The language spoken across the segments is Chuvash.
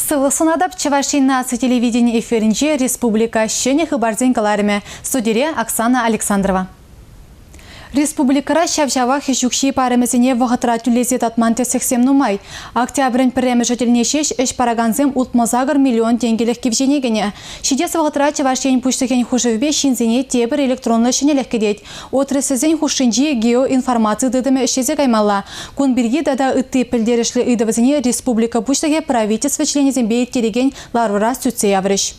Сывлӑх сунатӑп Чӑваш Ен наци телевидени эфирӗнче республика ҫӗнӗ хыпарсен кӑларӑмӗ. Студире Оксана Александрова. Республикӑра ҫав-ҫавах ӗҫ укҫи парӑмӗсене вӑхӑтра тӳлесе татман тӗслӗхсем нумай. Октябрӗн пӗрремӗшӗ тӗлне ҫеҫ ӗҫ паракансем 68 миллион тенкӗлӗх кивҫене кӗнӗ. Ҫитес вӑхӑтра Чӑваш Ен Пуҫлӑхӗн хушӑвӗпе ҫынсене тепӗр электронлӑ ҫӗнӗлӗх кӗтет. Отрасльсен хушшинчи геоинформаци тытӑмӗ ӗҫлесе каймалла. Кун пирки тата ытти пӗлтерӗшлӗ ыйтӑвӗсене республика Пуҫлӑхӗ правительство членӗсемпе ирттерекен ларура сӳтсе яврӗҫ.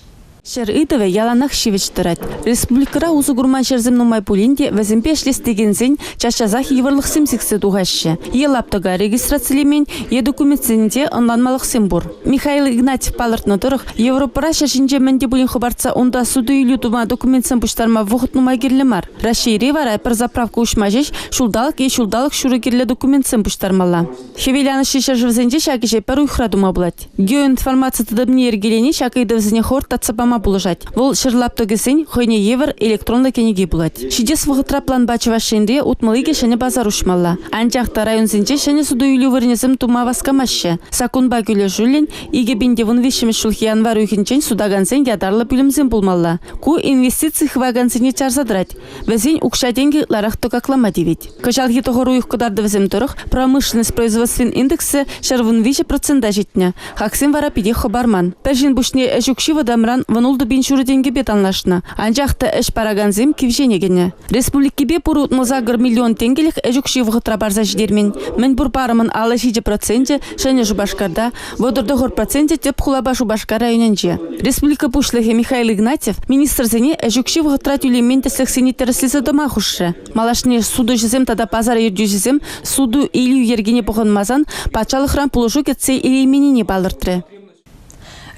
Ҫӗр ыйтӑвӗ яланах ҫивӗч тӑрать. Республикӑра усӑ курман ҫӗрсем нумай пулин те вӗсемпе ӗҫлес текенсен час-часах йывӑрлӑхсем сиксе тухаҫҫӗ. Е лаптӑка регистрацилемен, е документсенче ӑнланмалӑхсем пур. Михаил Игнатьев палӑртнӑ тӑрӑх, Европӑра ҫӗр ҫинче мӗн те пулин хӑпартса унта суту-илӳ тума документсем пуҫтарма вӑхӑт нумай кирлӗ мар. Раҫҫейре вара пӗр заправка уҫма ҫеҫ ҫулталӑк е ҫулталӑк ҫурӑ кирлӗ документсем пуҫтармалла. Хӗвеланӑҫри ҫӗршывсенче ҫак ӗҫе пӗр уйӑхра тума пулать. Геоинформаци тытӑмне йӗркелени ҫак ыйтӑвсене хӑвӑрт татса пама пулӑшать. Вӑл ҫӗр лаптӑкӗсен хӑйне евӗр электронлӑ кӗнеки пулать. Ҫитес вӑхӑтра планпа Чӑваш Енре 62 ҫӗнӗ пасар уҫмалла. Анчах та районсенче ҫӗнӗ суту-илӳ вырӑнӗсем тума васкамаҫҫӗ. Саккунпа килӗшӳллӗн 2013 ҫулхи январь уйӑхӗнчен сутакансен ятарлӑ пӳлӗмсем пулмалла. Ку инвестици хывакансене чарса тӑрать. Вӗсен укҫа-тенкӗ ытларах тӑкаклама тивет. Кӑҫалхи тӑхӑр уйӑх кӑтартӑвӗсем тӑрӑх промышленность производствин индексӗ 113 процента ҫитнӗ. Хаксем вара питех хӑпарман. Пӗр ҫын пуҫне ӗҫ укҫи вӑтамран 16 пин ҫурӑ тенкӗпе танлашнӑ. Анчах та ӗҫ паракансем кивҫене кӗнӗ. Республикипе пур 68 миллион тенкӗлӗх ӗҫ укҫи вӑхӑтра парса ҫитермен. Мӗнпур парӑмӑн 57 проценчӗ Ҫӗнӗ Шупашкарта, 39 проценчӗ тӗп хулапа Шупашкар районӗнче. Республика Пуҫлӑхӗ Михаил Игнатьев министрсене ӗҫ укҫи вӑхӑтра тӳлемен тӗслӗхсене тӗрӗслесе тӑма хушрӗ. Малашне сутуҫӑсем тата пасар ертӳҫисем суту-илӳ йӗркине пӑхӑнмасан патшалӑхран пулӑшу кӗтсе илейменнине палӑртрӗ.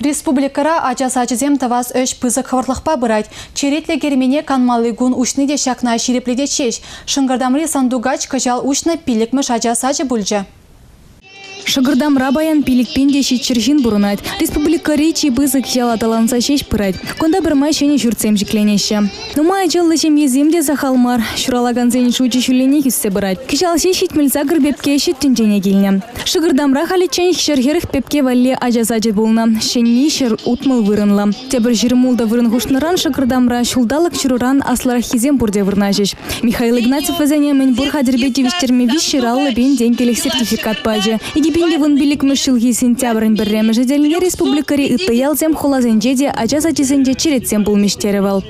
Республикӑра ача сачӗсем тӑвас ӗҫ пысӑк хӑвӑртлӑхпа пырать. Черетлӗ кермене канмалли кун уҫни те ҫакна ҫирӗплетет ҫеҫ. Шӑнкӑртамри Сандугач кӑҫал уҫнӑ пиллӗкмӗш ача сачӗ пулчӗ. Шӑкӑртамра паян пилӗкпин те ҫичҫӗр ҫын пурӑнать. Республикӑри чи пысӑк ял аталанса ҫеҫ пырать. Кунта пӗрмай ҫӗнӗ ҫуртсем ҫӗкленеҫҫӗ. Нумай ачаллӑ ҫемьесем те сахал мар. Ҫуралакансен шучӗ ҫулленех ӳссе пырать. Кӑҫал ҫеҫ 78 пепке ҫут тӗнчене килнӗ. Шӑкӑртамра халиччен 140 пепке валли ача сачӗ пулнӑ. Ҫӗнни 160 вырӑнлӑ. Тепӗр 26 вырӑн хушнӑран Шӑкӑртамра ҫулталӑк ҫурӑран аслӑраххисем пурте вырнаҫӗҫ. Михаил Игнатьев вӗсене мӗнпур хатӗрпе тивӗҫтерме 350 пин тенкӗлӗх сертификат пачӗ. 2015 ҫулхи сентябрӗн пӗрремӗшӗ тӗлне республикӑри ытти ялсем хуласенче те ача сачӗсенче черетсем пулмӗҫ терӗ вӑл.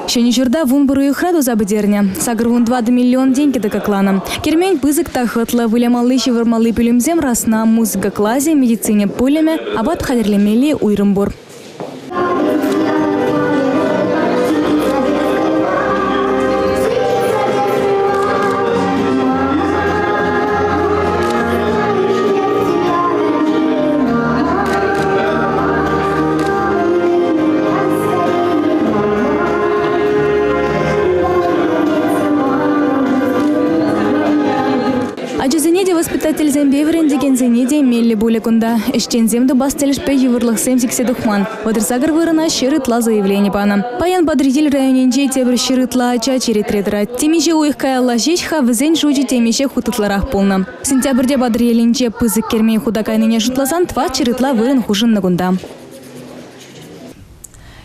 Ҫӗнӗ ҫурта вунпӗр уйӑхра туса пӗтернӗ. 84 миллион тенкӗ тӑкакланӑ. Кермен пысӑк та хӑтлӑ, вылямалли-ҫывӑрмалли пӳлӗмсем расна, музыка класӗ, медицина пӳлӗмӗ, апат хатӗрлемелли уйрӑм пур. Ачасене те, воспитательсемпе вӗрентекенсене те меллӗ пулӗ кунта. Ӗҫченсем тупас тӗлӗшпе йывӑрлӑхсем сиксе тухман. 38 вырӑна ҫӗр ытла заявлени панӑ. Паян Патӑрьел районӗнче тепӗр ҫӗр ытла ача черетре тӑрать. Темиҫе уйӑх каялла ҫеҫ-ха вӗсен шучӗ темиҫе хут ытларах пулнӑ. Сентябрьте Патӑрьелӗнче пысӑк кермен хута кайнине шутласан тӑватҫӗр ытла вырӑн хушӑннӑ кунта.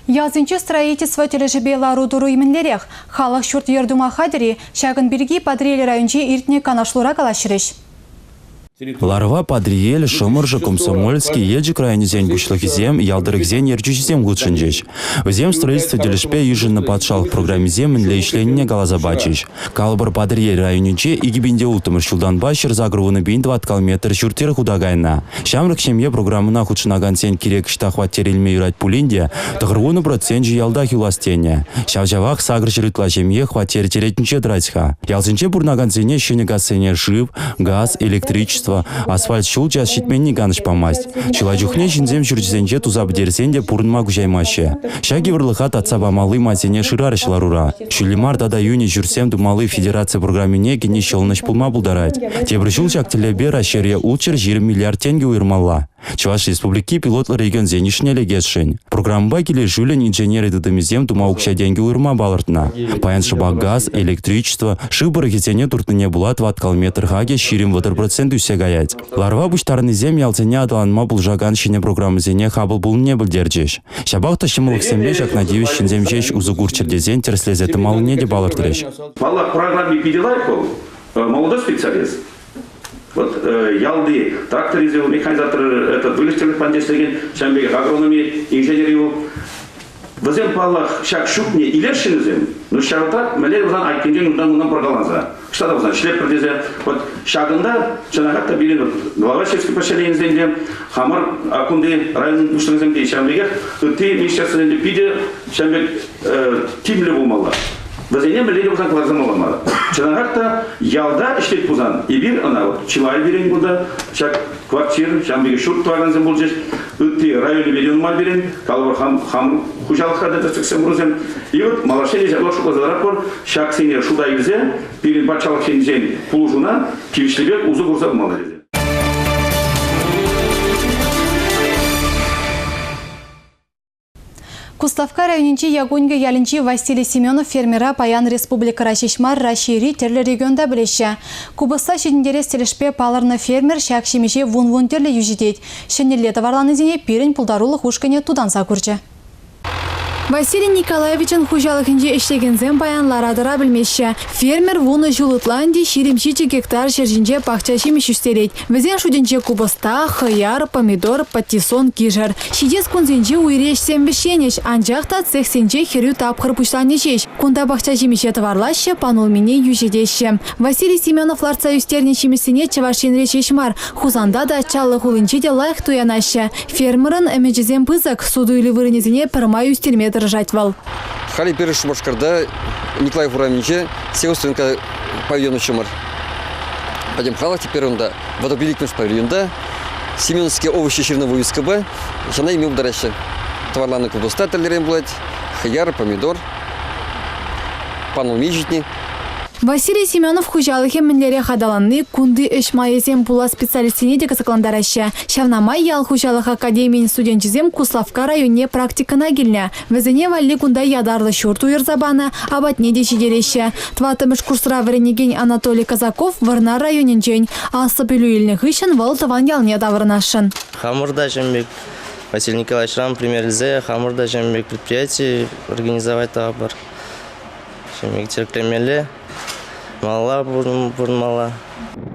Ялсенче строительство тӗлӗшӗпе лару-тӑру мӗнлерех? Халӑх ҫурт-йӗр тума хатӗр-и? Ҫакӑн пирки Патӑрьел районӗнче иртнӗ канашлура калаҫрӗҫ. Ларӑва Патӑрьел, Шӑмӑршӑ, Комсомольски, Елчӗк районӗсен пуҫлӑхӗсем, ял тӑрӑхӗсен ертӳҫисем хутшӑнчӗҫ. Вӗсем строительство тӗлӗшпе йышӑннӑ патшалӑх программисем мӗнле ӗҫленине каласа пачӗҫ. Калӑпӑр, Патӑрьел районӗнче 2006 ҫултанпа 180 пин тӑваткал метр ҫурт-йӗр хута кайнӑ. Ҫамрӑк ҫемье программӑна хутшӑнакансен кирек ӑҫта хваттер илме юрать пулин те, 90 проценчӗ ялтах юлас тенӗ. Ҫав-ҫавах сакӑр ҫӗр ытла ҫемье хваттер черетӗнче тӑрать-ха. Ялсенче пурӑнакансене ҫӗнӗ кассене шыв, газ, электричество, асфальт ҫул час ҫитменни канӑҫ памасть. Чылай чухне ҫынсем ҫурчӗсенче туса пӗтерсен те пурӑнма куҫаймаҫҫӗ. Ҫак йывӑрлӑха татса памалли майсене шырарӗҫ ларура. Ҫӳллӗ мар тата йӳнӗ ҫуртсем тумалли федераци программине кӗни ҫӑлӑнӑҫ пулма пултарать. Тепӗр ҫул ҫак тӗллевпе Раҫҫейре 620 миллиард тенкӗ уйӑрмалла. Чӑваш Республики пилотлӑ регионсен йышне лекесшӗн. Программӑпа килӗшӳллӗн инженери тытӑмӗсем тума укҫа-тенкӗ уйӑрма палӑртнӑ. Паян шӑпах газ, электричество, шыв пӑрӑхӗсене туртнине пула тӑваткал метр хакӗ 20-30% ӳссе каять. Ларӑва пуҫтарӑннисем ялсене аталанма пулӑшакан ҫӗнӗ программӑсене хапӑл пулнине пӗлтерчӗҫ. Ҫапах та ҫӑмӑллӑхсемпе ҫакна тивӗҫ ҫынсем ҫеҫ усӑ курччӑр тесен тӗрӗслесе тӑмаллине те палӑртрӗҫ. Паллах, программи питӗ лайӑх вӑл. Молодой специалист. Вот ялти тракторист, механизатор, это выльӑх-чӗрлӗх патне ӗҫлекен, ҫавӑн пекех агрономи, инженери вӑл. Вӗсем, паллах, ҫак ҫуртне илесшӗн вӗсем, но ҫавӑнтах мӗнле пулсан айккинчен унтан-кунтан пӑркаланса. Ӑҫта та пулсан ӗҫлетпӗр тесе. Вот ҫакӑнта чӑнахах та пирӗн глава сельской поселенийӗсенче хамӑр кунти район пуҫлӑхӗсем те ҫавӑн пекех ытти министерствӑсен те питӗ ҫавӑн пек тимлӗ пулмалла. Вӗсене мӗнле те пулсан кӑларса мала мар. Чӑнахах та ялта ӗҫлет пулсан эпир ӑна вот чылай пирӗн кунта ҫак квартир, ҫавӑн пекех ҫурт тӑвакансем пулчӗҫ. Ытти районӗпе те нумай пирӗн, калӑпӑр, хам, хам хуҫалӑхра та тӗслӗхсем пурсем. И вот малашне те ҫапла шутласа тӑратпӑр, ҫаксене шута илсе пирӗн патшалӑх енчен пулӑшуна тивӗҫлипе усӑ курса пымалла тесе. Куславкка районӗнчи Якунькӑ ялӗнчи Василий Семенов фермера паян республикӑра ҫеҫ мар, Раҫҫейри тӗрлӗ регионта пӗлеҫҫӗ. Купӑста ҫитӗнтерес тӗлӗшпе палӑрнӑ фермер ҫак ҫимӗҫе вун-вун тӗрлӗ йӳҫӗтет. Ҫӗнӗлле тӑварланисене пирӗн пултарулӑх ушкӑнӗ тутанса курчӗ. Василий Николаевичӑн хуҫалӑхӗнче ӗҫлекенсем паян лара-тӑра пӗлмеҫҫӗ. Фермер вунӑ ҫул ытла ӗнтӗ 27 гектар ҫӗр ҫинче пахча ҫимӗҫ ӳстерет. Вӗсен шутӗнче купӑста, хӑяр, помидор, патиссон, кишӗр. Ҫитес кунсенче уйри ӗҫсем вӗҫленӗҫ, анчах та цехсенче хӗрӳ тапхӑр пуҫланнӑ ҫеҫ. Кунта пахча ҫимӗҫе тӑварлаҫҫӗ, панулмине йӳҫӗтеҫҫӗ. Василий Семенов лартса ӳстернӗ ҫимӗҫсене Чӑваш Енре ҫеҫ мар, Хусанта та, Чаллӑ хулинче те лайӑх туянаҫҫӗ. Фермерӑн ӗмӗчӗсем пысӑк, суту-илӳ вырӑнӗсене пӗрмай ӳстерме тӑрӑшать вӑл. Халӗ пирӗн Шупашкарта Николаев урамӗнче Севастьянка павильон уҫрӑмӑр. Пӗтӗм халӑх теперь унта 35-мӗш павильонта Семеновские овощи ҫырнӑ вывескӑпа ҫана илме пултараҫҫӗ. Тӑварланӑ купӑста тӗрлӗрен пулать, хӑяр, помидор, панулми ҫитни. Василий Семенов хуҫалӑхӗ мӗнлерех аталанни кунти ӗҫ майӗсем пулас специалистсене те кӑсӑклантараҫҫӗ. Ҫавна май ял хуҫалӑх академийӗн студенчӗсем Куславкка районне практикӑна килнӗ. Вӗсене валли кунта ятарлӑ ҫурт уйӑрса панӑ, апатне те ҫитереҫҫӗ. Тӑваттӑмӗш курсра вӗренекен Анатолий Казаков Вӑрнар районӗнчен. Аслӑ пӗлӳ илнӗ хыҫҫӑн вӑл тӑван ялне таврӑнасшӑн. Хамӑр та ҫын пек Василий Николаевичран пример илсе хамӑр та ҫын пек предприяти организовать тӑватпӑр. Ҫын пек тӗрӗклемелле, малалла пурӑнмалла.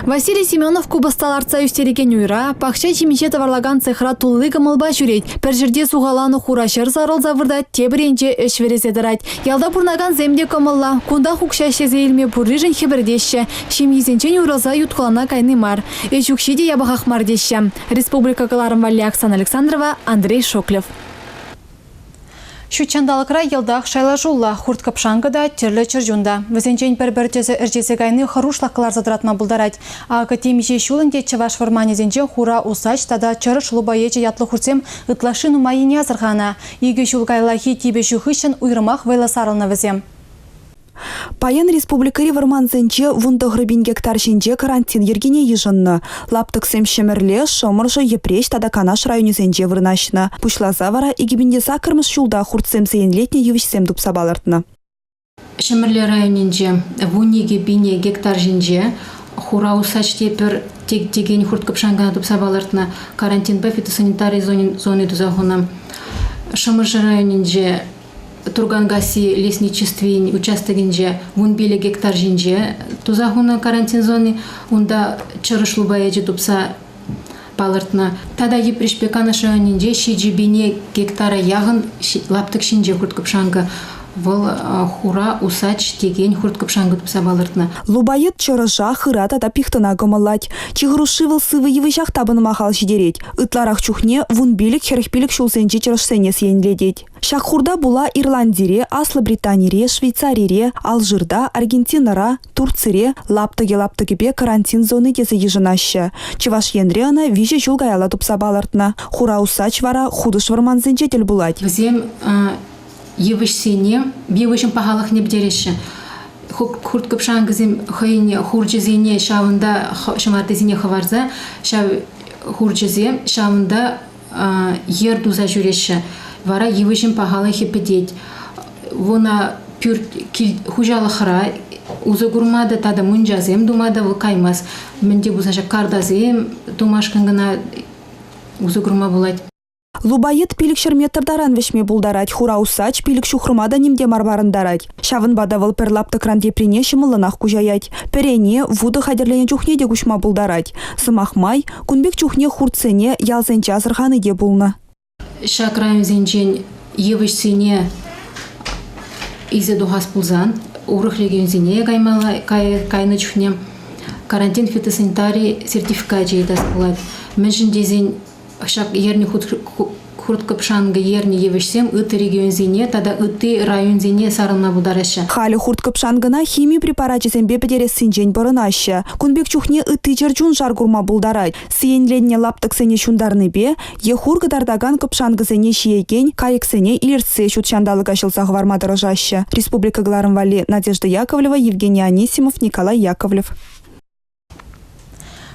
Василий Семенов купӑста лартса ӳстерекен уйра, пахча ҫимӗҫе тӑварлакан цехра тулли кӑмӑлпа ҫӳрет. Пӗр ҫӗрте сухаланӑ хура ҫӗр сарӑлса выртать, тепӗр енче ӗҫ вӗресе тӑрать. Ялта пурӑнакансем те кӑмӑллӑ. Кунтах укҫа ӗҫлесе илме пурришӗн хӗпӗртеҫҫӗ. Ҫемйисенчен уйрӑлса ютхулана кайни мар. Ӗҫ укҫи те япӑхах мар теҫҫӗ. Республика кӑларӑм валли Оксана Александрова, Андрей Шоклев. Ҫут ҫанталӑкра йӑлтах шайлашуллӑ, хурт-кӑпшанкӑ та, тӗрлӗ чӗрчун та. Вӗсенчен пӗр-пӗр тӗсӗ ӗрчесе кайни хӑрушлӑх кӑларса тӑратма пултарать. Акӑ темиҫе ҫул ӗнтӗ чӑваш вӑрманӗсенче хура усач тата чӑрӑш лупаечӗ ятлӑ хуртсем ытлашши нумаййине асӑрханӑ. Икӗ ҫул каяллахи типӗ ҫу хыҫҫӑн уйрӑмах вӑйлӑ сарӑлнӑ вӗсем. Паян республикӑри вӑрмансенче 19 гектар ҫинче карантин йӗркине йышӑннӑ. Лаптӑксем Ҫӗмӗрле, Шӑмӑршӑ, Йӗпреҫ тата Канаш районӗсенче вырнаҫнӑ. Пуҫласа вара 2008 ҫулта хуртсем сиенлетнӗ йывӑҫсем тупса палӑртнӑ. Ҫӗмӗрле районӗнче 12 пине гектар ҫинче хура усач те пӗр текен хурт-кӑпшанкӑна тупса палӑртнӑ. Карантинпа фитосанитари зони туса хунӑ. Шӑмӑршӑ районӗнче Турганкасси лесничествин участокӗнче 15 гектар ҫинче туса хунӑ карантин зони. Унта чӑрӑш лупаечӗ тупса палӑртнӑ. Тата Йӗпреҫпе Канаш районӗнче 7 пине гектара яхӑн лаптӑк ҫинче хурт-кӑпшанкӑ. Вӑл хура усач текен хурт-кӑпшанкӑ тупса палӑртнӑ. Лупает чӑрӑша, хыра тата пихтӑна кӑмӑллать. Чи хӑрушши вӑл сывӑ йывӑҫах тапӑнма хал ҫитерет. Ытларах чухне 15-45 ҫулсенчи чӑрӑшсене сиенлетет. Ҫак хурта пула Ирландире, Аслӑ Британире, Швейцарире, Алжирта, Аргентинӑра, Турцире лаптӑкӗ-лаптӑкӗпе карантин зони тесе йышӑнаҫҫӗ. Чӑваш Енре ӑна виҫӗ ҫул каялла тупса палӑртнӑ. Хура усач вара хутӑш вӑрмансенче тӗл пулать. Вӗсем йывӑҫсене, йывӑҫӑн пахалӑхне пӗтереҫҫӗ. Хурт-кӑпшанкӑсем хӑйӗн хурчӗсене ҫавӑнта ҫӑмартисене хӑварса ҫав хурчӗсем ҫавӑнта йӗр туса ҫӳреҫҫӗ. Вара йывӑҫӑн пахалӑхӗ пӗтет. Вона пӳрт хуҫалӑхра усӑ курма та тата мунчасем тума та вӑл каймасть. Мӗн те пулсан ҫак картасем тумашкӑн кӑна усӑ курма пулать. Лубайӑт 500 метр таран вӗҫме пултарать, хура усач пилӗк ҫухрӑма та ним те мар парӑнтарать. Ҫавӑнпа та вӑл пӗр лаптӑкран теприне ҫӑмӑллӑнах куҫаять. Пӗрене, вутӑ хатӗрленӗ чухне те куҫма пултарать. Сӑмах май, кун пек чухне хуртсене ялсенче асӑрхани те пулнӑ. Ҫак районсенчен йывӑҫсене илсе тухас пулсан урӑх регионсене каймалла кайнӑ чухне карантин фитосанитари сертификачӗ ыйтас пулать. Мӗншӗн тесен ҫак ернӗ хурт-кӑпшанкӑ ернӗ йывӑҫсем ытти регионсене тата ытти районсене сарӑлма пултараҫҫӗ. Халӗ хурт-кӑпшанкӑна хими препарачӗсемпе пӗтерессинчен пӑрӑнаҫҫӗ. Кун пек чухне ытти чӗрчун шар курма пултарать. Сиенленнӗ лаптӑксене ҫунтарнипе е хур кӑтартакан кӑпшанкӑсене ҫиекен кайӑксене илӗртсе ҫут ҫанталӑка ҫӑлса хӑварма тӑрӑшаҫҫӗ. Республика кӑларӑм валли Надежда Яковлева, Евгений Анисимов, Николай Яковлев.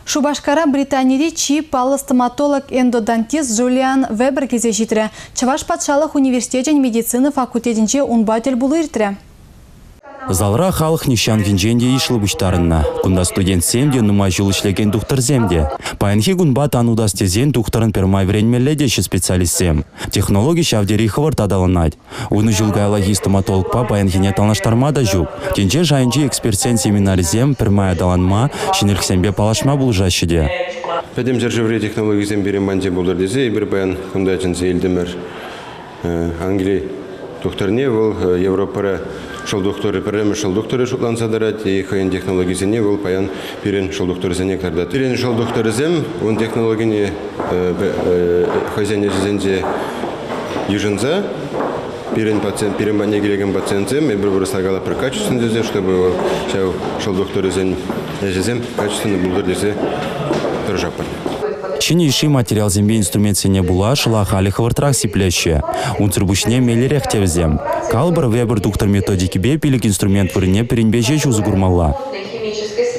Шупашкара Британири чи паллӑ стоматолог-эндодонтист Джулиан Вебер килсе ҫитрӗ. Чӑваш патшалӑх университечӗн медицина факультетӗнче унпа тӗл пулу иртрӗ. Залра халӑх нихҫанхинчен те йышлӑ пуҫтарӑннӑ. Кунта студентсем те, нумай ҫул ӗҫлекен тухтӑрсем те. Паянхи кунпа тан утас тесен тухтӑрӑн пӗрмай вӗренмелле теҫҫӗ специалистсем. Технологи ҫав тери хӑвӑрт аталанать. Вунӑ ҫул каяллахи стоматологпа паянхине танлаштарма та ҫук. Тӗнче шайӗнчи экспертсен семинарӗсем пӗрмай аталанма, ҫӗнӗлӗхсемпе паллашма пулӑшаҫҫӗ те. Пӗтӗм ҫӗршыври технологисем пирӗн патӗнче пултӑр тесе эпир паян кунта чӗнсе илтӗмӗр. Англи тухтӑрне вӑл Европӑра шӑл тухтӑрӗ, пӗрремӗш шӑл тухтӑрӗ шутланса тӑрать и хӑйӗн технологисене вӑл паян пирӗн шӑл тухтӑрӗсене кӑтартать. Пирӗн шӑл тухтӑрӗсем ун технологине хӑйсен ӗҫӗсенче йышӑнса пирӗн пациент, пирӗн патне килекен пациентсем, эпир вырӑсла калатпӑр качественно тесе, чтобы ҫав шӑл тухтӑрӗсен ӗҫӗсем качественно пултӑр тесе тӑрӑшатпӑр. Ҫӗнӗ йышши материалсемпе инструментсене пула шӑла халӗ хӑвӑртрах сиплеҫҫӗ. Унсӑр пуҫне меллӗрех те вӗсем. Калӑпӑр, вебер тухтӑр методикипе пилӗк инструмент вырӑнне пӗринпе ҫеҫ усӑ курмалла.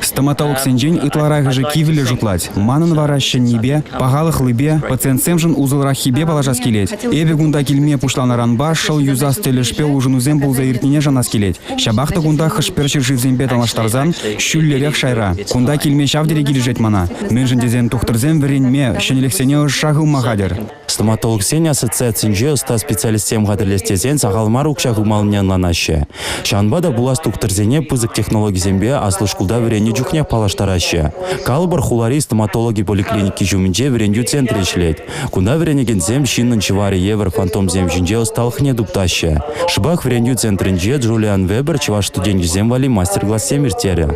Стоматологсенчен ытларахӑшӗ кивӗлле шутлать. Манӑн вара ҫӗннипе, пахалӑхлипе, пациентсемшӗн усӑлраххипе паллашас килет. Эпӗ кунта килме пуҫланӑранпа шӑл юсас тӗлӗшпе улшӑнусем пулса иртнине шанас килет. Ҫапах та кунта хӑш-пӗр ҫӗршывсемпе танлаштарсан ҫӳллӗрех шайра. Кунта килме ҫав тери килӗшет мана. Мӗншӗн тесен тухтӑрсем вӗренме, ҫӗнӗлӗхсене ӑшша хывма хатӗр. Стоматологсен ассоциацинче ӑста специалистсем хатӗрлес тесен сахал мар укҫа хывмаллине ӑнланаҫҫӗ. Ҫавӑнпа та пулас тухтӑрсене пысӑк технологисемпе аслӑ шкулта вӗреннӗ чухнех паллаштараҫҫӗ. Калӑпӑр, хулари стоматологи поликлиники ҫумӗнче вӗрентӳ центрӗ ӗҫлет. Кунта вӗренекенсем ҫыннӑн ҫӑварӗ евӗр фантомсем ҫинче ӑсталӑхне туптаҫҫӗ. Шӑпах вӗрентӳ центрӗнче Джулиан Вебер чӑваш студенчӗсем валли мастер-классем ирттерӗ.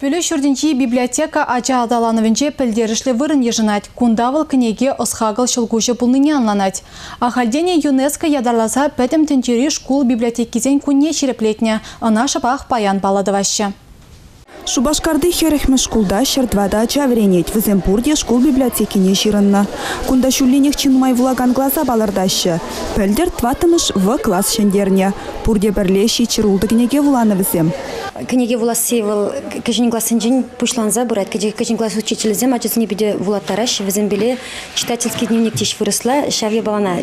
Пӗлӳ ҫуртӗнчи библиотека ача аталанӑвӗнче пӗлтерӗшлӗ вырӑн йышӑнать. Кунта вӑл кӗнеке ӑс-хакӑл ҫӑлкуҫӗ пулнине ӑнланать. Ахальтен-и ЮНЕСКО ятарласа Пӗтӗм тӗнчери шкул библиотекисен кунне ҫирӗплетнӗ. Ӑна шӑпах паян паллӑ тӑваҫҫӗ. Шупашкарти 40-мӗш шкулта 104 ача вӗренет. Вӗсем пурте шкул библиотекине ҫырӑннӑ. Кунта ҫулленех чи нумай вулакан класа палӑртаҫҫӗ. Пӗлтӗр тӑваттӑмӗш В класс ҫӗнтернӗ. Пурте пӗрле ҫиччӗр ултӑ кӗнеке вуланӑ вӗсем. Кӗнеке вуласси вӑл кӗҫӗн классенчен пуҫланса пырать. Кӗҫӗн класс учителӗсем ачасене питӗ вулаттараҫҫӗ. Вӗсемпеле читательский дневник теҫ вырӑсла ҫав япалана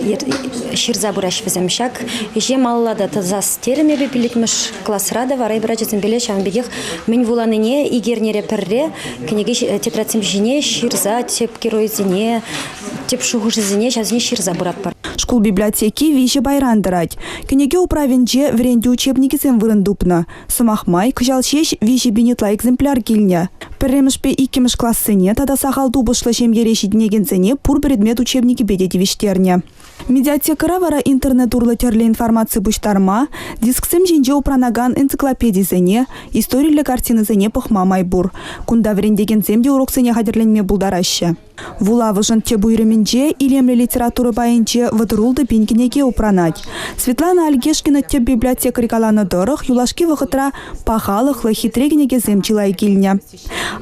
ҫырса пыраҫ вӗсем. Ҫак ӗҫе малалла та тӑсас терӗм эпӗ пиллӗкмӗш класра та вара эпир ачасемпеле ҫавӑн пекех мӗн вуланине ик эрнере пӗрре кӗнеке тетрадьсем ҫине ҫырса тӗп геройсене, тӗп шухӑшӗсене ҫавсене ҫырса пыратпӑр. Шкул библиотеки виҫӗ пайран тӑрать. Кӗнеке управӗнче вӗрентӳ учебникӗсем вырӑн тупнӑ. Сӑмах май, кӑҫал ҫеҫ 3000 ытла экземпляр килнӗ. Пӗрремӗшпе иккӗмӗш классене тата сахал тупӑшлӑ ҫемьере ҫитӗнекенсене пур предмет учебникӗпе те тивӗҫтернӗ. Медиатекӑра вара интернет урлӑ тӗрлӗ информаци пуҫтарма, дисксем ҫинче упранакан энциклопедисене, историллӗ картинӑсене пӑхма май пур. Кунта вӗрентекенсем те уроксене хатӗрленме пултараҫҫӗ. Вулавӑшӑн тӗп уйрӑмӗнче илемлӗ литература пайӗнче 36 пин кӗнеке упранать. Светлана Альгешкина тӗп библиотекарь каланӑ тӑрӑх, юлашки вӑхӑтра пахалӑхлӑ хитре кӗнекесем чылай килнӗ.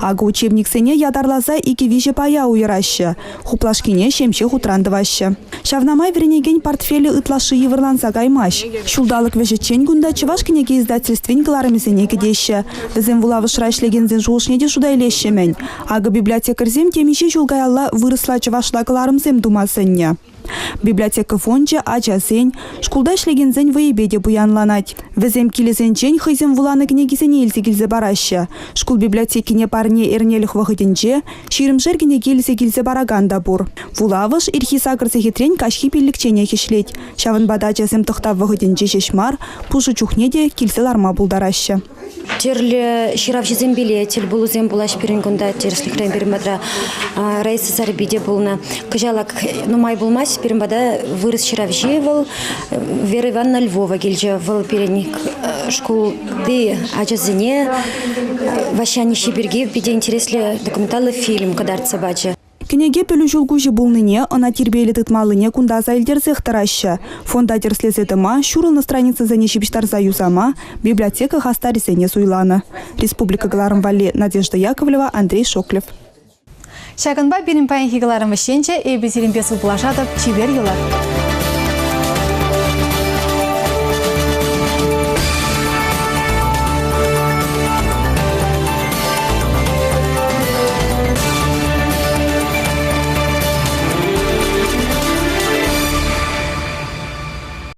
Акӑ учебниксене ятарласа икӗ-виҫӗ пая уйӑраҫҫӗ, хуплашкине ҫемҫе хутран тӑваҫҫӗ. Ҫавна май вӗренекен портфелӗ ытлашши йывӑрланса каймасть. Ҫулталӑк вӗҫӗччен кунта Чӑваш кӗнеке издательствин кӑларӑмӗсене кӗтеҫҫӗ. Вӗсем вулавӑшра ӗҫлекенсен шухӑшне те шута илеҫҫӗ-мӗн. Акӑ библиотекарьсем темиҫе ҫул каялла каялла вырӑсла-чӑвашла кӑларӑмсем тума сӗннӗ. Библиотека фончӗ ачасен, шкулта ӗҫлекенсен вӑйӗпе те пуянланать. Вӗсем килӗсенчен хӑйсем вуланӑ кӗнекисене илсе килсе параҫҫӗ. Шкул библиотекине парне эрнелӗх вӑхӑтӗнче ҫирӗмшер кӗнеке илсе килсе паракан та пур. Вулавӑш ирхи сакӑр сехетрен каҫхи пиллӗкченех ӗҫлет. Ҫавӑнпа та ачасем тӑхтав вӑхӑтӗнче ҫеҫ мар, пушӑ чухне те килсе ларма пултараҫҫӗ. Тӗрлӗ ҫыравҫӑсемпеле тӗлпулусем пулаҫ пирӗн кунта, тӗрӗслӗхрен пирӗн патра Раиса Сарпи те пулнӑ. Кӑҫал ак нумай пулмасть пирӗн пата вырӑс ҫыравҫи вӑл Вера Ивановна Львова килчӗ. Вӑл пирӗн шкулти ачасене Ваҫҫа Ниҫҫи пирки питӗ интереслӗ документаллӑ фильм кӑтартса пачӗ. Кӗнеке пӗлӳ ҫулкуҫӗ пулнине, ӑна тирпейлӗ тытмаллине кунта аса илтерсех тӑраҫҫӗ. Фонда тӗрӗслесе тӑма, ҫурӑлнӑ страницӑсене ҫыпӑҫтарса юсама библиотека хастарӗсене суйланӑ. Республика кӑларӑм валли Надежда Яковлева, Андрей Шоклев. Ҫакӑнпа пирӗн паянхи кӑларӑм вӗҫленчӗ. Эпӗ сирӗнпе сывпуллашатӑп. Чипер юлар.